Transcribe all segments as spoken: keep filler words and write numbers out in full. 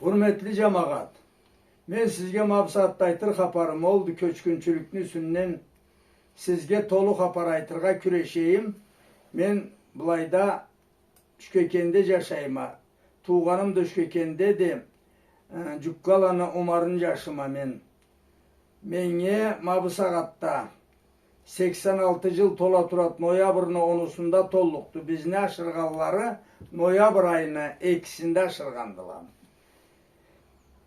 Хурметли джамагъат, мен сизге ма бусагъатда айтыр хапарым олду, кёчгюнчюлюкню юсюнден сизге толу хапар айтыргъа кюрешейим. Мен былайда Ючкекенде джашайма. Туугъаным да Ючкекендеди. Э, Джуккаланы Умарны джашыма мен. Меннге ма бусагъатда сексен алты джыл тола турады, ноябрны онусунда толлукъду. Бизни ашыргъанлары ноябрь айны экисинде ашыргъандыла.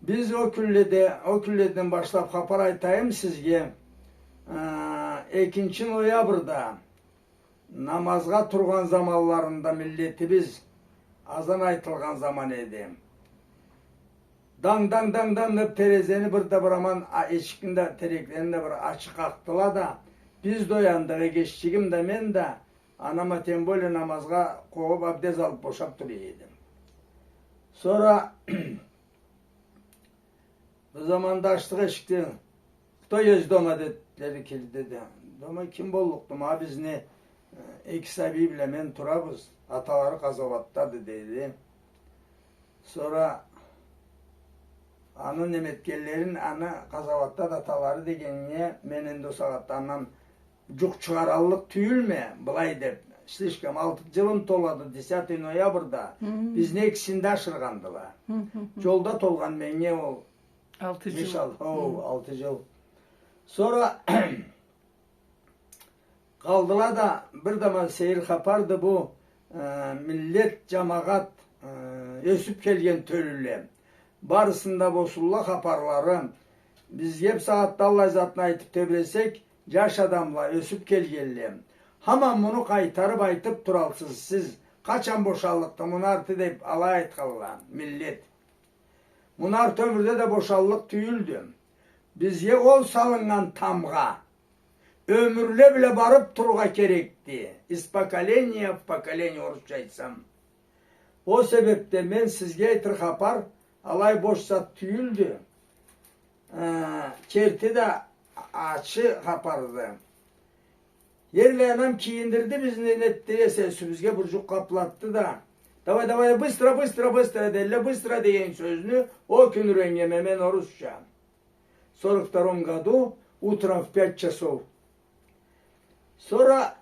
Биз ол кюнледе, ол кюнледен башлаб хапар айтайым сизге. Э, экинчи ноябрда намазгъа тургъан заманларында миллетибиз, азан айтылгъан заман эди. Данг, данг, данг, данг деб терезени бир да бир аман, а, эшикни да, тереклени да бир ачыкъ къакъдыла да, биз да ояндыкъ, эгеччигим да, мен да, анам а тем более намазгъа къобуб, абдез алыб бошаб тура эди. Сора Бир заманда ачдыкъ эшикни. «Кто есть дома?» — дедиле, кирди, деди. «Дома ким боллукъду?» «Ма бизни, э, эки сабий бла мен турабыз. Аталары къазауатдады», — деди. Сора аны неметгенлерин, аны къазауатдады аталары дегенинге мен энди ол сагъатда андан джукъ чыгъараллыкъ тюйюлме, былай деб, слишком, алты джылым толады, десятый ноябрда, бизни экисинде ашыргъандыла. Джолда толгъан меннге ол. Алты джыл. Иншаллах, хоу, алты джыл. Сора къалдыла да, бир да ма сейир хапарды бу, э, миллет, джамагъат, э, ёсюб келген тёлюле. Барысында болсунла хапарлары. Бизге бусагъатда аллай затны айтыб тебресек, джаш адамла, ёсюб келгенле, хаман муну къайтарыб айтыб туралсыз сиз. Къачан бошаллыкъды муну арты деб алай айтханла, миллет. Муну арты ёмюрде да бошаллыкъ тюйюлдю. Бизге ол салыннган тамгъа ёмюрле бла барыб турургъа керекди. Из поколения в поколение, орусча айтсам. Ол себебден мен сизге айтыр хапар алай бош зат тюйюлдю. Э, керти да ачы хапарды. Ерлай анам кийиндирди бизни, нетди эсе, юсюбюзге бурджукъ къаплатды да. «Давай, давай, быстро, быстро, быстро», — дейле, быстро деген сёзню ол кюн юреннгенме мен орусча. В сорок втором году утром в пять часов. Сора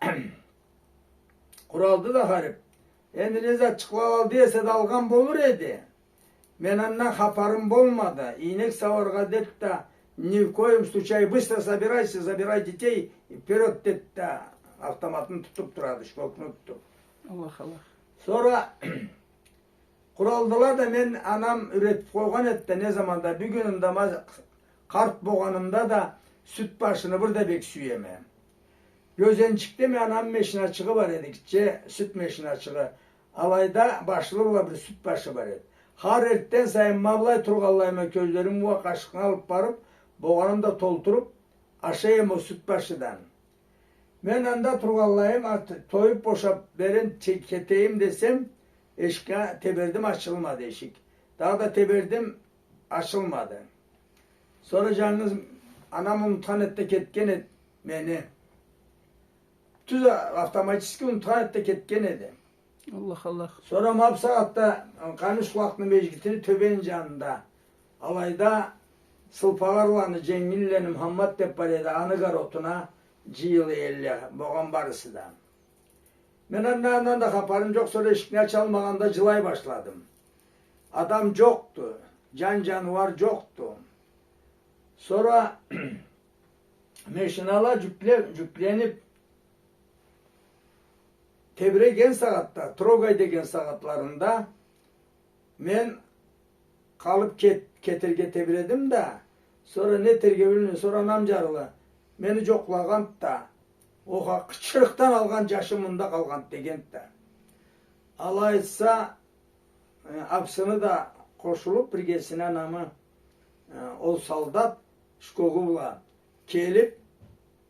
къуралды да харип. Энди не затчыкъла алды эсе да алгъан болур эди. Мен андан хапарым болмады. Ийнек сауаргъа деп да, ни в коем случае, быстро собирайся, забирай детей, вперёд, деп да, автоматны тутуп турады, шкокну тутуп. Аллах, Аллах. Сора къуралдыла да, мен анам юйретип къойгъан эди да, не заманда, бюгюн да ма къарт болгъанымда да сют башыны бир да бек сюеме. Гёзенчикде мен анам мешиначыгъы бар эди, гитче сют мешиначыгъы. Алайда башлы бла бир сют башы бар эди. Хар эртден сайын ма былай тургъанлайыма кёзлерим уа къашыкъны алып барып, болгъаным да толтуруп, ашай эм ол сют башыдан. Мен анда тургъанлайым, ат-, тоюп бошап, берем, че-, кетейим десем, эшикге тебердим, ачылмады эшик. Дагъыда тебердим, ачылмады. Сора жангыз анам унутхан эди да кетген эди мени. Тюз а-, автоматически унутхан эди да кетген эди. Аллах, Аллах. Сора ма бусагъатда Къамиш къулакъны межгитини тёбен жанында, алайда Сылпагъарланы Женгиллени Мухаммат деп бар эди, аны огородуна жыйыла элле, болгъан барысы да. Мен андан, андан да хапарым жокъ, сора эшикни ачалмагъанда жылай башладым. Адам жокъду, жан-жаныуар жокъду. Сора мешинала жюкле-, жюкленип, тебиреген сагъатда, трогай деген сагъатларында мен къалып кет-, кетерге тебиредим да, сора не этерге билмей, сора анам жарлы мени жокълагъанды да, оха, къычырыкъдан алгъан жашым мында къалгъанды дегенди да. Алай айтса, э, апсыны да къошулуп биргесине анамы, э, ол солдат шкогу бла келип,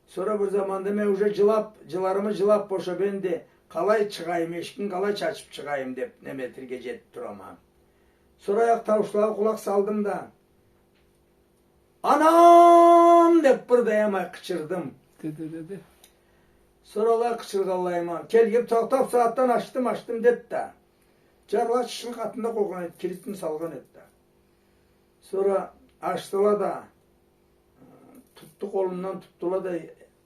сора бир заманда мен уже жылап, жыларымы жылап бошап, энди къалай чыгъайым, эшикни къалай чачып чыгъайым деп, неме этерге жетип турама. Сора аякъ тауушлагъа къулакъ салдым да, «Анам!» деп бир да аямай къычырдым. Деди, деди. Сора алай къычыргъанлайыма, келгип, тохтап, сагъатдан ачдым, ачдым, деди да. Жарла чычхы къатында къойгъан эди, килитни салгъан эди да. Сора ачдыла да, тутду къолумдан, тутдула да,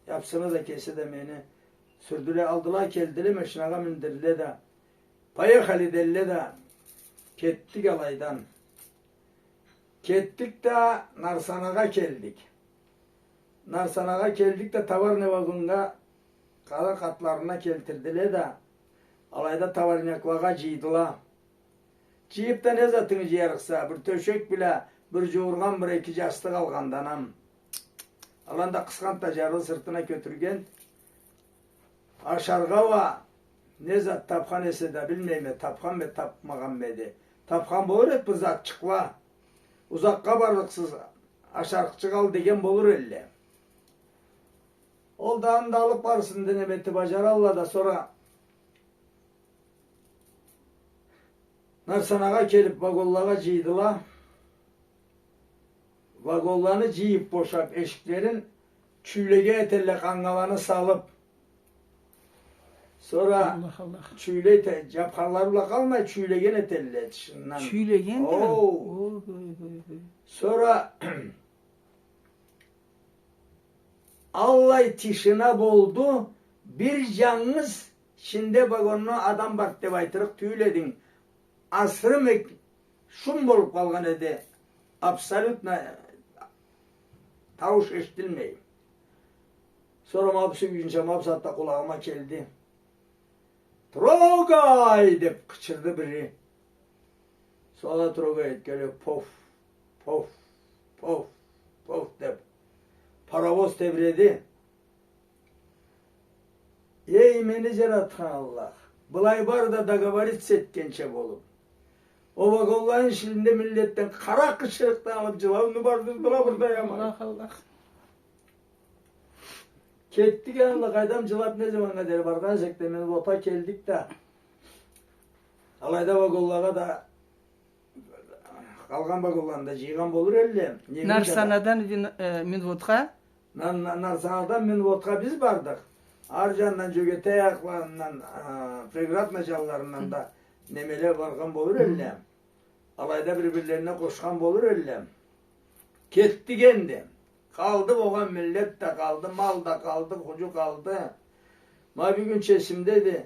япсыны да, кеси да мени сюрдюле, алдыла, келдиле, машинагъа миндирдиле да, поехали, делле да, кетдик алайдан. Кетдик да, Нарсанагъа келдик. Нарсанагъа келдик да, товарный вагоннга къара къатларына келтирдиле да, алайда товарняклагъа джыйдыла. Джыйыб да, не затынгы джыярыкъса, бир тёшек бла, бир джуургъан, бир эки джастыкъ алгъанды анам. Аланы да къысханды да, джарлы сыртына кётюргенди. Ашаргъа уа не зат табхан эсе да, билмейме, табханмы эди, табмагъанмы эди. Табхан болур эди бир затчыкъла. Узакъгъа барлыкъсыз, ашарыкъчыкъ ал деген болур элле. Ол да аны да алыб барсын да, неме этиб баджаралла да, сора Нарсанагъа келиб, вагонлагъа джыйдыла. Вагонланы джыйыб бошаб, эшиклерин чюйлеген этелле, къангаланы салыб. Сора Аллах, Аллах. Чюйлей те-, джабханлары бла къалмай, чюйлеген этелле тышындан. Чюйлеген да? Оу. Ой, ой, ой, ой. Сора аллай тишина болду, бир джангыз ичинде вагонну адам барды деб айтырыкъ тюйюл эдинг. Асыры мек-, шум болуб къалгъан эди. Абсолютно таууш эшитилмей. Сора ма бу сюйгюнча ма бу сагъатда къулагъыма келди. «Трогай!» — деб къычырды бири. Сора трогай этгенлей, поф, поф, поф, поф деб, паровоз тебреди. Эй, мени джаратхан Аллах! Былай бары да договориться этгенча болуб, о вагонланы ичинде миллетден къара къычырыкъдан алыб джылауну бардырдыла бир да, аман. Аллах, Аллах. Кетдик, аны да къайдам, джылаб не заманнга дери баргъан эсек да, Минводха келдик да, алайда вагонлагъа да, къалгъан вагонланы да джыйгъан болур элле. Нарсанадан Вин-, э, Минводха? На-, на-, Нарсанадан Минводха биз бардыкъ. Ары джанындан, Джёгетей аякъларындан, а, Приградный джанларындан да немеле баргъан болур элле. Алайда бир-бирлерине къошхан болур элле. Кетдик энди. Къалды болгъан миллет да къалды, мал да къалды, худжу къалды. Ма бюгюнча эсимдеди.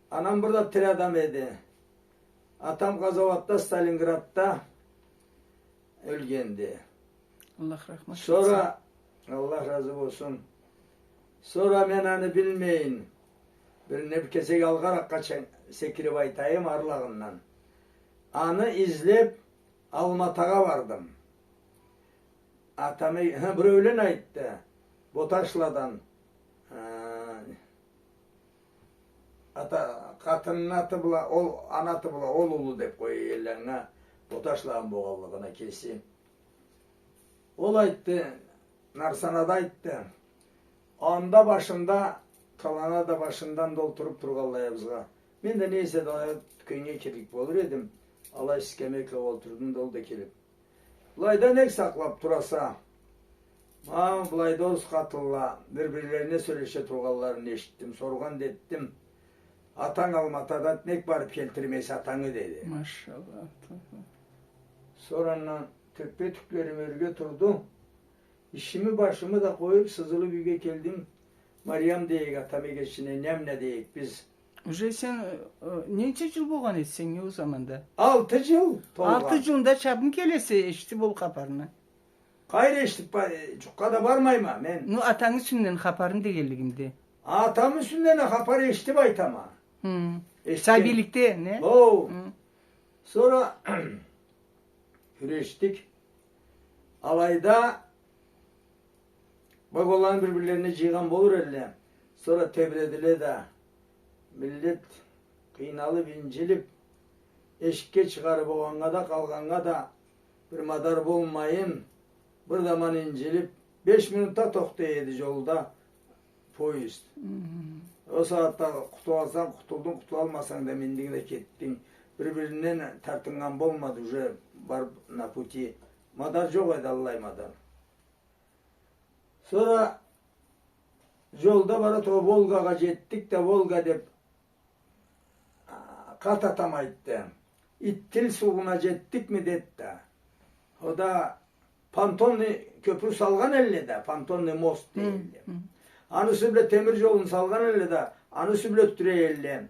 Анам бир да тири адам эди. Атам къазауатда, Сталинградда ёлгенди. Аллах рахмат этсин. Сора, Аллах разы болсун. Сора мен аны билмейин, бир не, бир кесек алгъаракъгъа чен-, секириб айтайым, арлагъындан. Аны излеб, Алматагъа бардым. Атамы, хы, биреулен айтды. Боташладан, э, ата, къатынны аты бла, ол, аны аты бла, ол улу деб къоя элле анга, Боташланы болгъанлыгъына кеси. Ол айтды, Нарсанада айтды. Анда башында, талана да башындан да олтуруб тургъанлай бизге. Мен да не эсе да тюкеннге кирлик болур эдим. Алай скамейкагъа олтурдум да, ол да келиб. Былайда нек сакълаб тураса? Ма былайда орус къатынла бир-бирлерине сёлеше тургъанларын эшитдим. Соргъан да этдим. Атанг Алматада, нек барыб келтирмейсе атангы, деди. Машалла. Сора андан тёппе-тюклерим ёрге турду. Ишими, башымы да къоюб, сызылыб юйге келдим. Мариям дейик, атам эгечине, ням да дейик биз. Уже сен, э, э, ненча джыл болгъан эди сеннге ол заманда? Алты джыл толгъан. Алты джылында чабын келесе, эшитиб ол хапарны. Къайры эшитиб, ба-, э, джукъгъа да бармайма мен. Ну, атангы юсюнден хапарын дегенлигимди. Атамы юсюнден а хапар эшитиб айтама. Хы. Эшитген. Сабийликде, не? Оу. Хы. Сора кюрешдик. Алайда вагонланы бир-бирлерине джыйгъан болур элле. Сора тебредиле да, миллет къыйналыб, инджилиб, эшикге чыгъарыб, огъаннга да, къалгъаннга да бир мадар болмайын, бир заман инджилиб, беш минутда тохтай эди джолда поезд. Хы. Ол сагъатда къутулсанг къутулдунг, къутулалмасанг да миндинг да кетдинг. Бир-биринден тартыннган болмады, уже барыб на пути. Мадар джокъ эди, аллай мадар. Сора джолда бара тура Волгагъа джетдик да, Волга деб, а, къат атам айтды. Иттил суугъуна джетдикми, деди да. Ол да понтонный кёпюр салгъан элле да, понтонный мост дейдиле. Аны юсю бла темир джолну салгъан элле да, аны юсю бла ётдюре элле.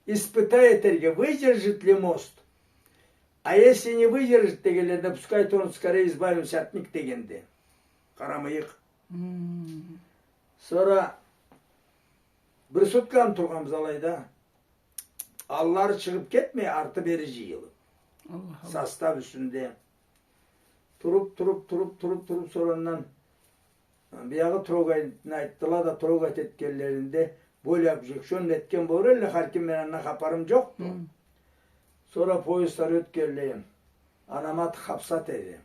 Испытать этерге, выдержит ли мост. А если не выдержит дегенлеринде, пускай тонут скорее, избавимся от них дегенди. Къарамыйыкъ. Сора бир сутканы тургъанбыз алайда. Аллары чыгъыб кетмей, арты-бери джыйылыб. Аллах, Аллах. Состав юсюнде. Туруб, туруб, туруб, туруб, туруб, сора андан биягъы трогайтны айтдыла да, трогать этгенлеринде, более обжегчённо этген болур элле, хар ким, мен андан хапарым джокъду. Сора поездлары ётгенлей, анамы аты Хапсат эди.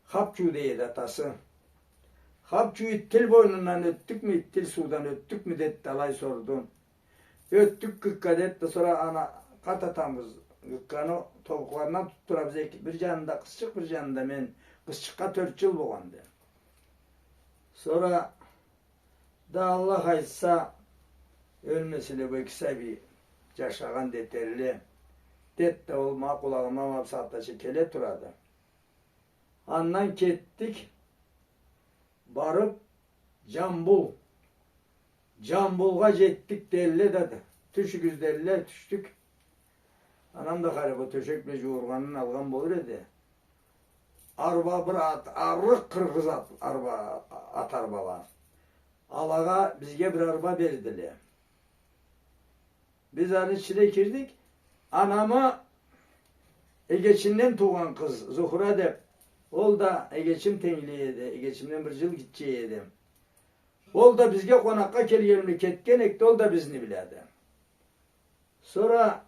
Хапчу дейди атасы. Хапчу Иттил бойнундан ётдюкмю, Иттил суудан ётдюкмю деб да алай сорду. Ётдюк Гыкка деб да, сора ана къарт атабыз Гыкканы тобукъларындан тутуб турабыз, эки, бир джанында къызчыкъ, бир джанында мен. Къызчыкъгъа тёрт джыл болгъанды. Сора да Аллах айтса, ёлмеселе, бу эки сабий джашагъан да этерле, деб да ол ма къулагъыма ма бусагъатча келе турады. Андан кетдик, барыб Джамбул. Джамбулгъа джетдик делле да, тюшюгюз делле, тюшдюк. Анам да харип ол тёшек бла джууургъанын алгъан болур эди. Арба, бир ат, арыкъ къыргъыз ат, арба, ат арбала. Алагъа бизге бир арба бердиле. Биз аны ичине кирдик. Анамы эгечинден туугъан къыз, Зухра деп. Ол да эгечим тенглей эди. Эгечимден бир джыл гитче эди. Ол да бизге къонакъгъа келгенибизни, кетген эди, ол да бизни биледи. Сора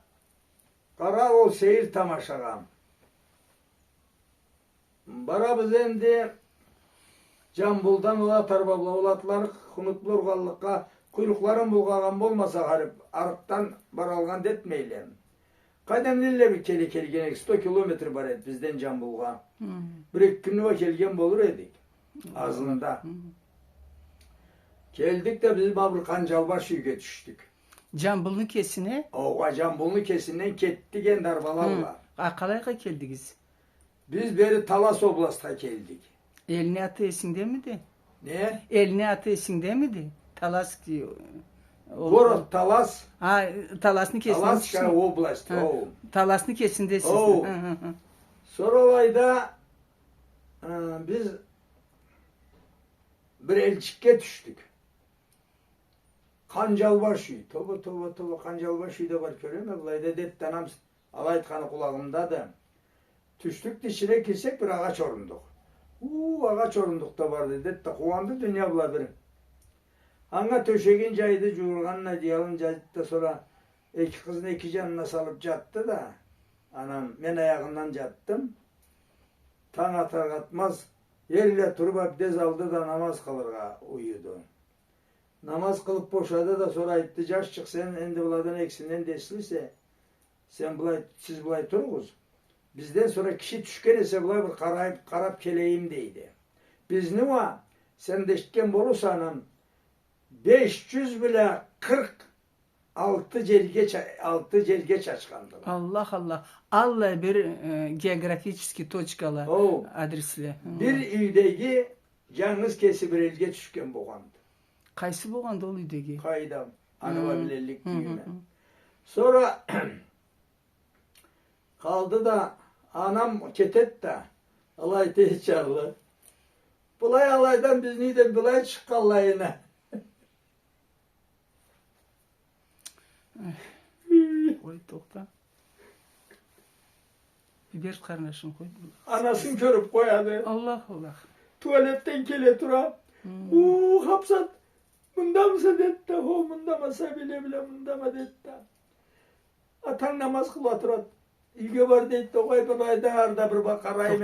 къара ол сейир тамашагъа. Барабыз энди Джамбулдан ол ат арба бла, ол атлары хунутлу ургъанлыкъгъа, къуйрукъларын булгъагъан болмаса, харип, арыкъдан баралгъан да этмейле. Къайдам, нелле бир кере келген эдик, сто километр бар эди бизден Джамбулгъа. Бир-эки кюнню уа келген болур эдик. Азында. Келдик да, биз ма бир Къанджалбаш юйге тюшдюк. Джамбулну кесине? Ооба, Джамбулну кесинден кетдик энди арбала бла. А къалайгъа келдигиз? Биз бери Талас областха келдик. Элни аты эсингдемиди? Не? Элни аты эсингдемиди? Талас ки-, о-, Город Талас. А, Таласны кесинде. Таласская область, ха, оу. Таласны кесиндесиз. Оу. Ха, ха, ха. Сора алайда, э, биз бир элчикге тюшдюк. Къанджалбаш юй. Тоба, тоба, тоба, Къанджалбаш юй да бар, кёреме, былайда, деб да анам алай айтханы къулагъымдады. Тюшдюк да, ичине кирсек, бир агъач орундукъ. Уу, агъач орундукъ да барды, деб да къууанды дуния бла бир. Анга тёшегин джайды, джууургъанын, одеялын джайды да, сора эки къызын эки джанына салыб джатды да, анам, мен аягъындан джатдым. Танг атар-атмаз, эрлай туруб, абдез алды да, намаз къылыргъа уюду. Намаз къылыб бошады да, сора айтды: «Джашчыкъ, сен энди быладан экисинден да эслисе, сен былай, сиз былай туругъуз. Бизден сора киши тюшген эсе, былай бир къарайыб, къараб келейим», — дейди. Бизни уа, сен да эшитген болурса, анам, беш джюз бла къыркъ алты джерге ча-, алты джерге чачхандыла. Аллах, Аллах. Аллай бир, э, географический точкала, адресле. Оу. Бир юйдеги джангыз кеси бир элге тюшген болгъанды. Къайсы болгъанды ол юйдеги? Къайдам, аны уа билеллик тюйюлме. Сора къалды да, анам кетед да, алай тез чарлы. Былай алайдан бизни юйден былай чыкъгъанлайына. Къой, тохта. Бир къарнашын къой. Анасын кёрюб къояды. Аллах, Аллах. Туалетден келе тура. Уу, Хапсат, мындамыса, дед да. Хо, мындама, сабийле бла мындама, дед да. Атанг намаз къыла турад. Юйге бар, дейд да, къой, былайда, анда бир ба-, къарайым.